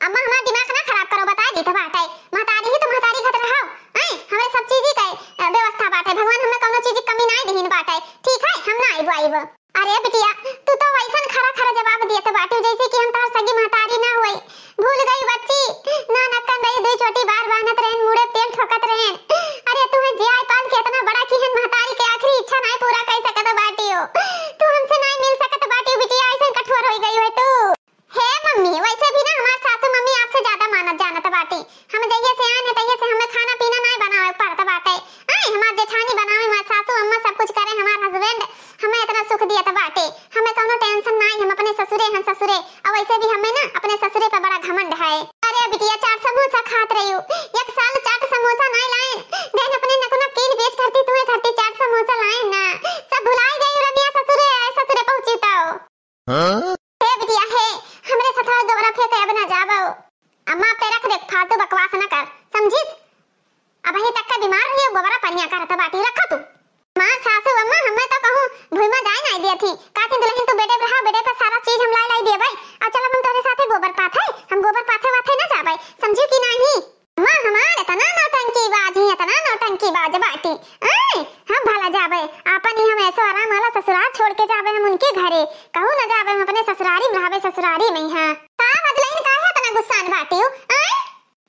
अम्मा, हमार दिमाग ना खराब करो, बताए देत बाटे। महतारी ही तो महतारी घट रहो। आए, हमरे सब चीज ही के, अ, व्यवस्था बाटे। भगवान हमें कौनो चीज की कमी ना दीहिन बाटे। ठीक है, हम ना आइब, आइब। अरे बिटिया, तू तो वैसन खरा खरा जवाब दियत बाटू, जैसे कि हम तोहर सगी महतारी ना होई। भूल गई बच्ची, ना नक्कन रही, दुई चोटी बार बांधत रहन, मुड़े तेल ठोकत रहन। अरे तुहे जियाए पाल के इतना बड़ा किहन, महतारी के आखिरी इच्छा नाई पूरा कर सकत बाटियो। तू हमसे नाई मिल सकत बाटियो बिटिया, ऐसे कठोर होई गई है तू। हे मम्मी, वैसे भी ना हमार सासू मम्मी आपसे ज्यादा मानत जानत बाटी। हम जहिया से आए हैं तहिया से हमें खाना पीना नाय बनावे पड़त बाटे। आए हमार जेठानी बनावे, हमार सासू अम्मा सब कुछ करे, हमार husband हमें इतना सुख दियत बाटे। हमें कौनो tension नाय, हम अपने ससुरे हैं ससुरे। और वैसे भी हमें ना अपने ससुरे पर बड़ा घमंड है। अरे बिटिया, चाट समोसा खात रही हूँ, एक साल चाट समोसा नाय लाए, देन अपने नकुना कीन बेच करती तुम्हें खाती चाट समोसा लाए ना, सब भुलाई गई रनिया ससुरे, आए ससुरे पहुँची तो। हाँ? हे बिटिया हे, हमरे सथवा गोबरा फेंके अब ना जाबो। अम्मा, अब ते रख दे, फालतू बकवास ना कर, समझिस? अबही तक के बीमार रही, गोबरा पनिया करत बाटी, रखो तू। माँ, सासू अम्मा, हमें तो कहूँ भुइमा जाए नाई दिया थी, कहती दुलहिन तू बेडे पे रहा, बेडे पे सारा चीज हम लाई लाई दिए भाई। अब चल हम तोरे साथे गोबर पाथे, हम गोबर पाथे वाथे ना जाबे, समझियो कि नाही? माँ हमार इतना नौटंकी बाज ही, इतना नौटंकी बाज बाटी। आय, हम भला जाबे, आपन ही हम ऐसो आराम वाला ससुराल छोड़ के जाबे हम उनके घरे। कहूँ न जाबे हम अपने ससुरारी में रहबे, ससुरारी में ही हाँ। का बा दुलहिन, काहे इतना गुस्सान बाटियो? आय,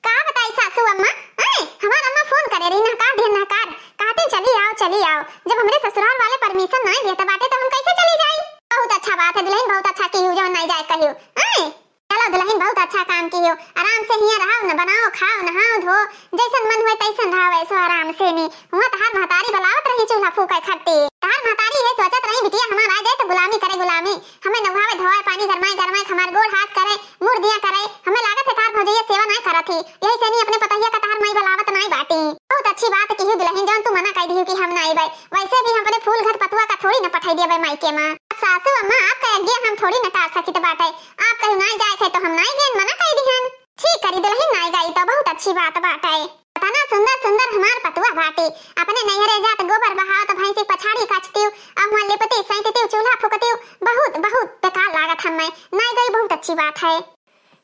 का बताई सासू अम्मा? आय, हमार अम्मा फोन करे रही, नहकार दिहन नहकार। कहते चली आओ, चली आओ। जब हमरे ससुराल वाले permission नाई देत बाटे तो हम कैसे चली जाई? बहुत अच्छा बात है दुलहिन, बहुत अच्छा की जवन नाई जाए कहियो। आय, चल दुलहिन, बहुत अच्छा काम किहो। आराम से हियाँ रहो न, बनाओ, खाओ, नहाओ, धो, जैसन मन होए तैसन रहो, ऐसो आराम से नी। हुआँ तहार महतारी बलावत रही चूल्हा फूँके खरती। तहार महतारी ये सोचत रही, बिटिया हमार आ जाए तो गुलामी करे गुलामी, हमें नहावे धोवे, पानी गरमाए गरमाए, हमार गोड़ हाथ करे, मुड़ दिया करे। हमें लागत है तहार भौजैया सेवा नाई करत ही, यही से नी अपने पतोहिया का तहार माई बलावत नाई बाटी। बहुत अच्छी बात किहो दुलहिन, जौन तू मना कइ दिहो कि हम ना अइबे। वैसे भी हम अपने फूल घर पतुआ का थोड़ी न पठाई देबे मायके मा। अब सासू अम्मा, आपका आज्ञा हम थोड़ी न टार सकित बाटे। आप कहू नाई जाए के तो हम नाई गेन, मना कइ दिहन। ठीक करी दुलहिन, नाई गई तो बहुत अच्छी बात बाटे। इतना सुंदर सुंदर हमार पतुआ बाटे, अपने नैहरे जात गोबर बहावत भैंसी पछाड़ी काचतिउ, अब हुआँ लिपतिउ, सैंततिउ, चूल्हा फूँकतिउ, बहुत बहुत बेकार लागत हमें। नाई गई, बहुत अच्छी बात है।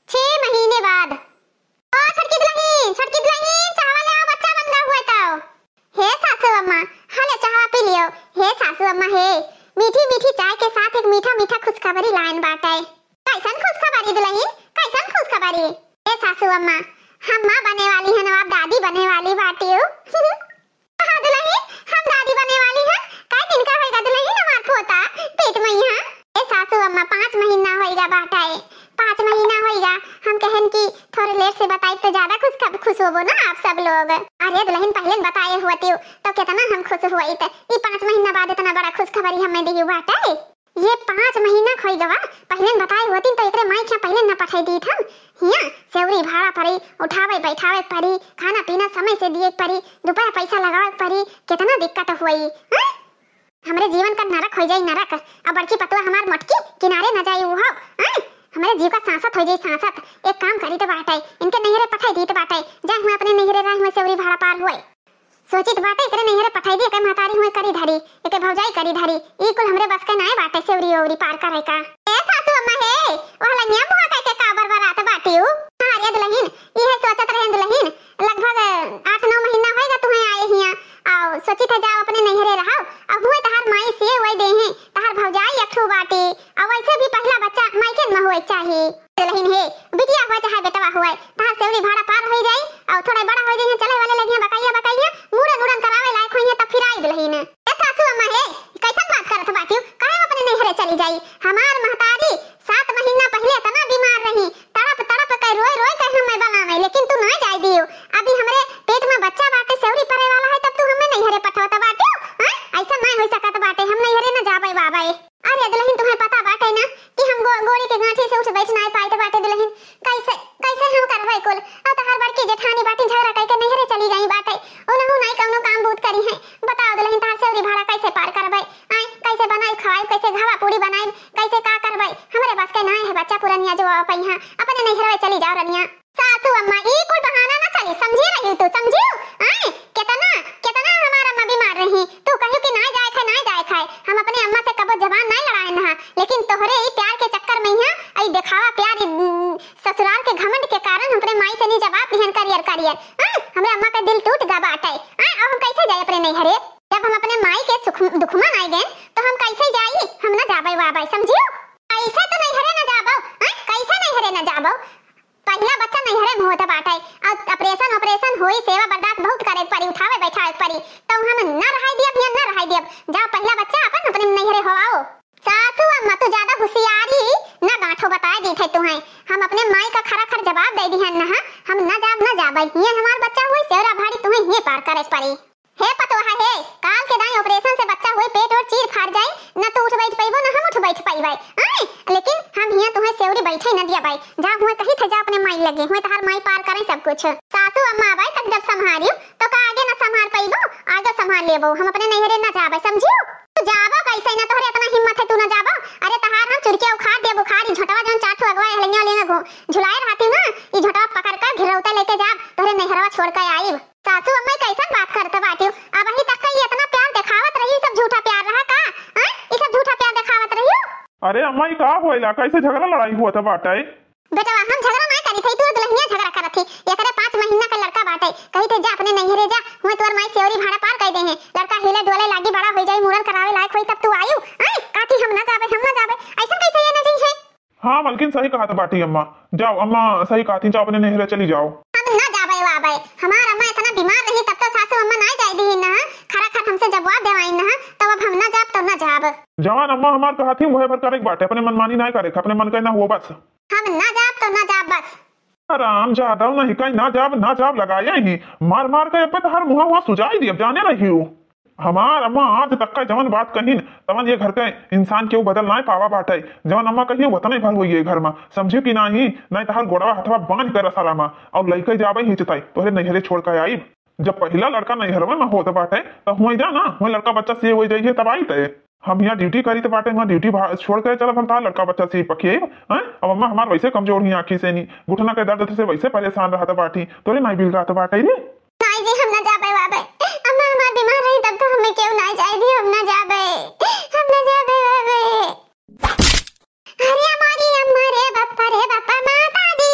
छह महीने बाद। ओ छोटकी दुलहिन, छोटकी दुलहिन, चाहवा ले आओ, बच्चा बन गा हुआ तो। हे सासू अम्मा, हले चाहवा पी लियो। हे सासू अम्मा, हे मीठी मीठी चाय के साथ एक मीठा मीठा खुशखबरी लायन बाटे। कैसन खुशखबरी दुलहिन, कैसन खुशखबरी? हे सासू अम्मा, हम माँ बने वाली हन, अब दादी बने वाली बाटिउ। हाँ दुलहिन, हम दादी बने वाली हन। कै दिन का होइगा दुलहिन हमार पोता पेट में यहाँ? ए सासू अम्मा, पाँच महीना होइगा बाटे, पाँच महीना होइगा। हम कहन कि थोड़े लेट से बताई तो ज्यादा खुश खब-, खुश होबो ना आप सब लोग। अरे दुलहिन, पहले बताए होतिउ तो कितना हम खुश होइत। ई पाँच महीना बाद इतना बड़ा खुशखबरी हमें दिहु बाटे। ये पाँच महीना खोई गवा, पहले न बताए होती तो एकरे माई के पहले न पठाई दीत हम। हियाँ सेवरी भाड़ा परी, उठावे बैठावे परी, खाना पीना समय से दिए परी, दुपहर पैसा लगावे परी, कितना दिक्कत हुई, हैं? हमरे जीवन का नरक हो जाई नरक। अब बड़की पतुआ हमार मोटकी किनारे न जाई उहो, हैं? हमरे जीव का सांसत हो जाई सांसत। एक काम करी तो बाटे, इनके नैहरे पठाई दीत बाटे, जाए हुए अपने नैहरे रह हुए सेवरी भाड़ा पार हुए। सोचित बाटे एकरे नैहरे पठाई दी, एके महतारी हुए करी धरी, एके भौजाई करी धरी, ई कुल हमरे बस के नाय बाटे सेवरी ओवरी पार करे का। ए सासू अम्मा हे, वह लंगिया मुहा कह के का बरबरात बाटिउ? हाँ रे दुलहिन, इहे सोचत रहे दुलहिन, लगभग आठ नौ महीना होएगा तुहे आए हियाँ, आओ सोचित है जाओ अपने नैहरे रहो, अब हुए तहार माई से वही दे हैं, तहार भौजाई एक ठो बाटी, और वैसे भी पहला बच्चा माइके में हुए चाहिए। दुलहिन हे, बिटिया हुआ चाहे बेटवा हुआ, तहार सेवरी भाड़ा पार हो जाई, और थोड़ा बड़ा हो जाई, चले वाले लगिया बकैया बकैया, मुड़न उड़न करावे लायक होई है, तब फिर आई दुलहिन। ए सासू अम्मा हे, कैसन बात करत बाटिउ? काहे अपने नैहरे चली जाई? हमार महतारी सात महीना पहले इतना बीमार रही, तड़प तड़प के रोए रोए के हमें बनावे, लेकिन तू ना जाए दियो। अभी हमरे पेट में बच्चा बाटे, सेवरी परे वाला है, तब तू हमें नैहरे पठवत बाटिउ, हैं? ऐसा ना हो सकत बाटे, हम नैहरे न जाबे बाबे। अरे दुलहिन, तुम्हें पता बाटे ना कि हम गो-, गोड़ी के गांठी से उठ बैठ नाय पाइत बाटे दुलहिन, कैसे, कैसे हम करबै कुल? और तहार बड़की जेठानी बाटी झगड़ा करके नैहरे चली गई बाटे, उनहु नाय कौनो काम बूत करी है। बताओ दुलहिन, तहार सेवरी भाड़ा कैसे पार करबै? आय, कैसे बनाई खवाई, कैसे घावा पूड़ी बनाई, कैसे का करबै? हमरे बस के नाय है बच्चा पुरनिया जो आ पइहा, अपने नैहरवे चली जाओ रनिया। सासू अम्मा, ई कुल बहाना ना चली, समझी रही तू, समझियो? आय, कितना, कितना हमार अम्मा बीमार रही, तू कहियो कि नाय जाए खाए, नाय जाए खाए। हम अपने अम्मा से कबो जबान नाय लड़ाए नहा, लेकिन तोहरे ई प्यार के चक्कर में यहाँ, ई देखावा प्यार, ई, उम, ससुराल के घमंड के कारण हमरे माई से नी जवाब दिहन करियर करियर। आय, हमरे अम्मा का दिल टूट गा बाटे। आय, अब हम कैसे जाए अपने नैहरे? जब हम अपने माई के सुख, दुख में नाय गए, तो हम कैसे जाई? हम ना जाबे वाबे, समझियो? कैसे तो नैहरे ना जाबो? आय, कैसे नैहरे ना जाबो? पहिला बच्चा नैहरे में होत बाटे, और ऑपरेशन ऑपरेशन होई, सेवा बर्दाश्त बहुत करे के पड़ी, उठावे बैठावे के पड़ी, तो हम न रहाई दियब, हियां न रहाई दियब। जाओ पहिला बच्चा अपन अपने नैहरे हो आओ। सासू अम्मा, तू ज्यादा होशियारी न गांठो, बताए दी थे तुहें, हम अपने माई का खरा खर जवाब दे दिहन न, हम न जाब, न जाबे, हियां हमार बच्चा हुई, सेवरा भाड़ी तुहें हिये पार करे पड़ी। हे पतोहा हे, काल के दाई ऑपरेशन से बच्चा होई, पेट और चीर फाड़ जाई, न तू उठ बैठ पइबो, न हम उठ बैठ पइबे। आय, लेकिन हम हियां तुहें सेवरी बैठे न दियबे। जा हुए कही थे, जा अपने माई लगे, हुए तहार माई पार करे सब कुछ। सासू अम्मा आबे तक जब संभारियो, तो का आगे न संभार पइबो, आगे संभार लेबो, हम अपने नैहरे न जाबे, समझियो? तू जाबो कैसे न, तोहरे इतना हिम्मत है तू न जाबो? अरे तहार हम चुरकिया उखाड़ देबो, उखाड़, ई झोंटवा जौन चार ठो अगवा हलैया लेंगे घू-, झुलाए रहती ना, ई झोंटवा पकड़ कर घिरौते लेके जाब, तोहरे नैहरवा छोड़ के आइब। सासू अम्मा, ई कैसन बात करत बाटियो? अबही तक का ई इतना प्यार देखावत रही, ई सब झूठा प्यार रहा का? हैं? ई सब झूठा प्यार देखावत रहियो? अरे अम्मा, ई का होइला? कैसे झगड़ा लड़ाई हुआ था बाटे? बेटवा, हम झगड़ा ना करी थे, तू दुलहिनिया झगड़ा करत थी। एकरे पाँच महीना का लड़का बाटे, कही थे जा अपने नैहरे जा, हुए तोर माई सेवरी भाड़ा पार कर दे हैं। लड़का हिले डोले लागी, बड़ा हो जाई, मुड़न करावे लायक होई, तब तू आयु। हैं? काथी हम ना जाबे, हम ना जाबे, ऐसन कैसे ये न जई है? हाँ मलकिन, सही कहत बाटी अम्मा। जाओ अम्मा, सही कहती, जाओ अपने नैहरे चली जाओ। हम ना जाबे वाबे, हमार अम्मा इतना बीमार रही तब तो सासू अम्मा ना जाए दी ना, खरा खर हमसे जवाब देवाई ना, तब अब हम ना जाब तो ना जाब। जवान अम्मा हमार कहती वह भर करे के बाटे, अपने मनमानी ना करे, अपने मन के ना हुआ बस। हम ना जाब तो हराम जादव नहीं कहीं ना जाब, ना जाब लगाए ही। मार मार के अब्बे तहार मुँह वहाँ सुजाई दियब, जाने रहियो। हमार अम्मा आज तक का जवन बात कहिन, तवन ये घर के इंसान केहू बदल नाय पावा बाटे। जवन अम्मा कहिए, वतने भर होई ये घर मा, समझियो कि नाही? नाय तहार गोड़वा हथवा बांध के रसाला मा, और लइके जाबे हिचताई, तोहरे नैहरे छोड़ के आइब। जब पहिला लड़का नैहरवे मा होत बाटे, त हुआं जा ना, हुआं लड़का बच्चा से होई जाइए, तब आई तय। हम यहाँ ड्यूटी करी त बाटे, हुआं ड्यूटी भा-, छोड़ के चलब हम तहार लड़का बच्चा से पखिए, हैं? अब अम्मा हमार वैसे कमजोर ही आँखी से नी, घुटना के दर्द से वैसे परेशान रहत बाटी, तोरे नाई बिलगात बाटे रे। नाई जी, हम ना जाबे वाबे। अम्मा हमार बीमार रही तब तो हमें केहू नाई जाए दी, हम ना जाबे। हम ना जाबे वाबे। अरे हमारी अम्मा रे बप्पा रे बप्पा माता दी।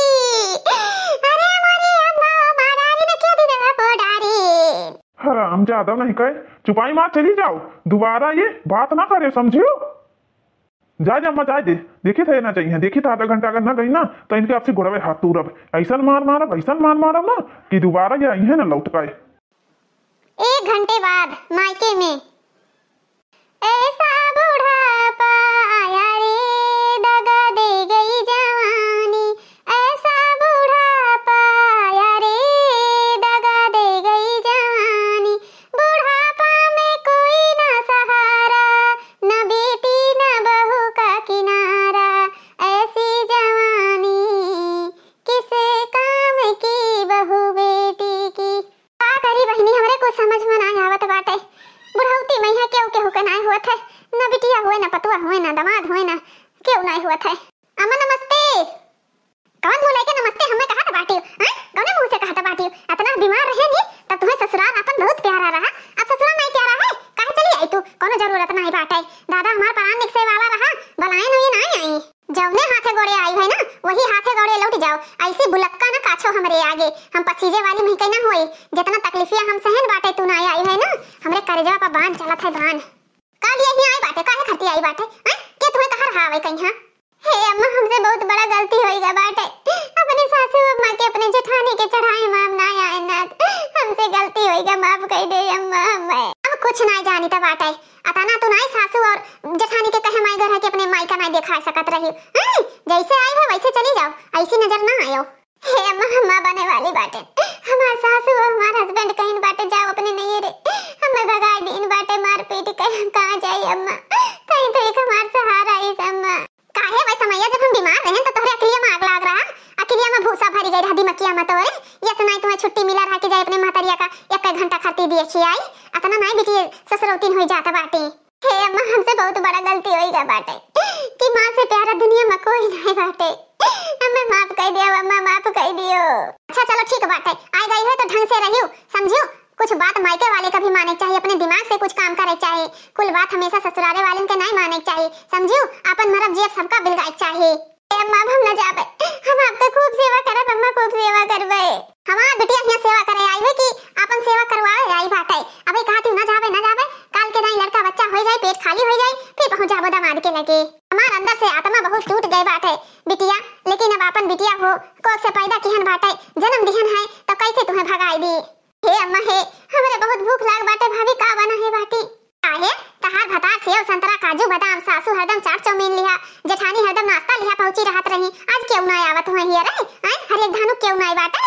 अरे हमारी अम्मा मारारी ने क्या दी देवा पोडारी। हराम जादव नहीं कहे, चुपाई मार चली जाओ, दोबारा ये बात ना करे, समझियो? जा, जा, अम्मा, जाए दे। देखी थे ना चाहिए, देखी थे आधा घंटा अगर ना गई ना, तो इनके आपसी गोड़वे हाथ तूरब। ऐसन मार मारब, ऐसन मार मारब ना कि दोबारा ये आई है ना लौट पाए। एक घंटे बाद मायके में। ऐसा बुढ़ापा आया रे, दगा दे गई जवानी। ऐसा बुढ़ापा आया रे, दगा दे गई जवानी। बुढ़ापा में कोई ना सहारा, न बेटी न बहू का किनारा, ऐसी जवानी किस काम की बहू बेटी की। का करी बहिनी, हमरे कुछ समझ में नाय आवत बाटे। बुढ़ौती में यहाँ केहू केहू के नाय होत है, न बिटिया होए, न पतुआ होए, न दामाद होए, न केहू नाय होत है। अम्मा नमस्ते। कौन मुँह लेके नमस्ते हमें कहत बाटियो, हैं? कौने मुँह से कहत बाटियो? अतना बीमार रहे नी, तब तुम्हें ससुराल अपन बहुत प्यारा रहा, अब ससुराल नहीं प्यारा है? काहे चली आई तू? कोनो जरूरत नहीं बाटे। दादा हमार प्राण निकसे वाला रहा, बलाए नहीं ना आई। जौने हाथे गोड़े आई है ना, वही हाथे गोड़े लौट जाओ। ऐसी बुलक्का न काछो हमरे आगे, हम पसीजे वाली महके ना होई। जितना तकलीफिया हम सहन बाटे, तू ना आई है ना, हमरे करेजवा पर बांध चलत है बांध। का लिए ही आई बाटे, काहे खातिर आई बाटे, हैं? के तुम्हें कहा रहा आवे कहीं, हाँ? हे अम्मा, हमसे बहुत बड़ा गलती होइगा बाटे। अपने सासू अम्मा के, अपने जेठानी के चढ़ाई में हम ना आए नाथ। हमसे गलती होइगा, माफ कर दे अम्मा हमें। अब कुछ ना जानी त बाटे। अतना तू ना सासू और जेठानी के कहे माई घर है कि अपने माई का ना देखा सकत रही। हैं? जैसे आई हो वैसे चली जाओ, ऐसी नजर ना आयो। हे अम्मा, अम्मा बने वाली बाटे। हमार सासू और हमार हस्बैंड कहीं बाटे, जाओ अपने नैहरे। हमें भगाई दीन बाटे मारपीट के, हम कहाँ जाई अम्मा? कहीं तो एक हमार सहारा इस अम्मा। काहे वै समैया जब हम बीमार रहेन त तोहरे अकिलिया में आग लाग रहा, अकिलिया में भूसा भरी गई रहा दिमकिया में तोहरे। ये सुनाई तुम्हें छुट्टी मिला रहा कि जाए अपने महतरिया का एक, एक घंटा खातिर देखी आई। अतना नाई बिटिए ससुरौतीन होई जात बाटे। हे अम्मा, हमसे बहुत बड़ा गलती होइगा बाटे कि माँ से प्यारा दुनिया में कोई नहीं बाटे। हमें माफ कर दिया अम्मा, माफ कर दियो। अच्छा चलो ठीक बाटे, आए गई हो तो ढंग से रहियो, समझियो। कुछ बात मायके वाले का भी माने के चाहिए, अपने दिमाग से कुछ काम करे के चाहिए। कुल बात हमेशा ससुरारे वालन के नहीं माने के चाहिए, समझियो। अपन मरब जियब सबका बिलगाए के चाहिए। ए अम्मा, अब हम न जाबे, हम आपका खूब सेवा करब अम्मा, खूब सेवा करबे। हमार बिटिया हियाँ सेवा करे आई है कि आपन सेवा करवावे आई बाटे। अबे कहा थी न जाबे, न जाबे, काल के दाई लड़का बच्चा हो जाए, पेट खाली हो जाए, फिर पहुँच जाबो दामाद के लगे। हमार अंदर से आत्मा बहुत टूट गए बाटे बिटिया, लेकिन अब आपन बिटिया हो, कोख से पैदा किहन बाटे, जन्म दिहन है, तो कैसे तुम्हें भगाई दी? हे अम्मा हे, हमरे बहुत भूख लाग बाटे भाभी, का बना है बाटी? काहे? तहार भतार सेव, संतरा, काजू, बादाम, सासू हरदम चाट चाउमीन लिहा, जेठानी हरदम नाश्ता लिहा पहुँची रहत रही। आज केहू ना आवत हुए हिया रे? हैं? हर एक धानु केहू ना बाटे?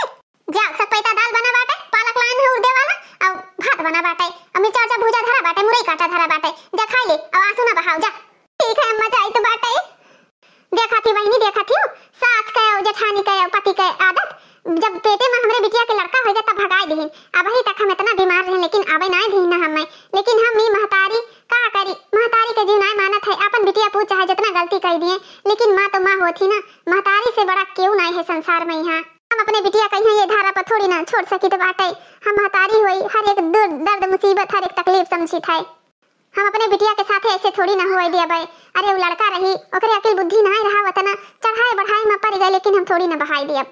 जा, सतपैता दाल बना बाटे, पालक लाइन है उर्दे वाला, और भात बना बाटे, और मिर्चा उर्चा भूजा धरा बाटे, मुरई काटा धरा बाटे, जा खाई ले, और आंसू ना बहाओ, जा। ठीक है अम्मा, जाई तो बाटे। देखा थी बहिनी, देखा थी सास के और जेठानी के और पति के आदत। जब पेटे में हमरे बिटिया के लड़का होइगा तब भगाए दिहिन। अबही तक हम इतना बीमार रहे लेकिन आवे नाय दिहिन ना हमें। लेकिन हम ई महतारी का करी, महतारी के जीव नाय मानत है। अपन बिटिया पूत चाहे जितना गलती कर दिए लेकिन माँ तो माँ होती ना। महतारी से बड़ा केहू नाय है संसार में यहाँ। हम अपने बिटिया कहीं ये धारा पर थोड़ी ना छोड़ सकी तो बाटे। हम महतारी होई, हर एक दुर दर्द मुसीबत, हर एक तकलीफ समझी थे। हम अपने बिटिया के साथे ऐसे थोड़ी ना होए दिया बे। अरे उ लड़का रही, ओकरे अकिल बुद्धि नाय रहा, वतना चढ़ाई बढ़ाई में पड़ गए, लेकिन हम थोड़ी ना बहाई दिया।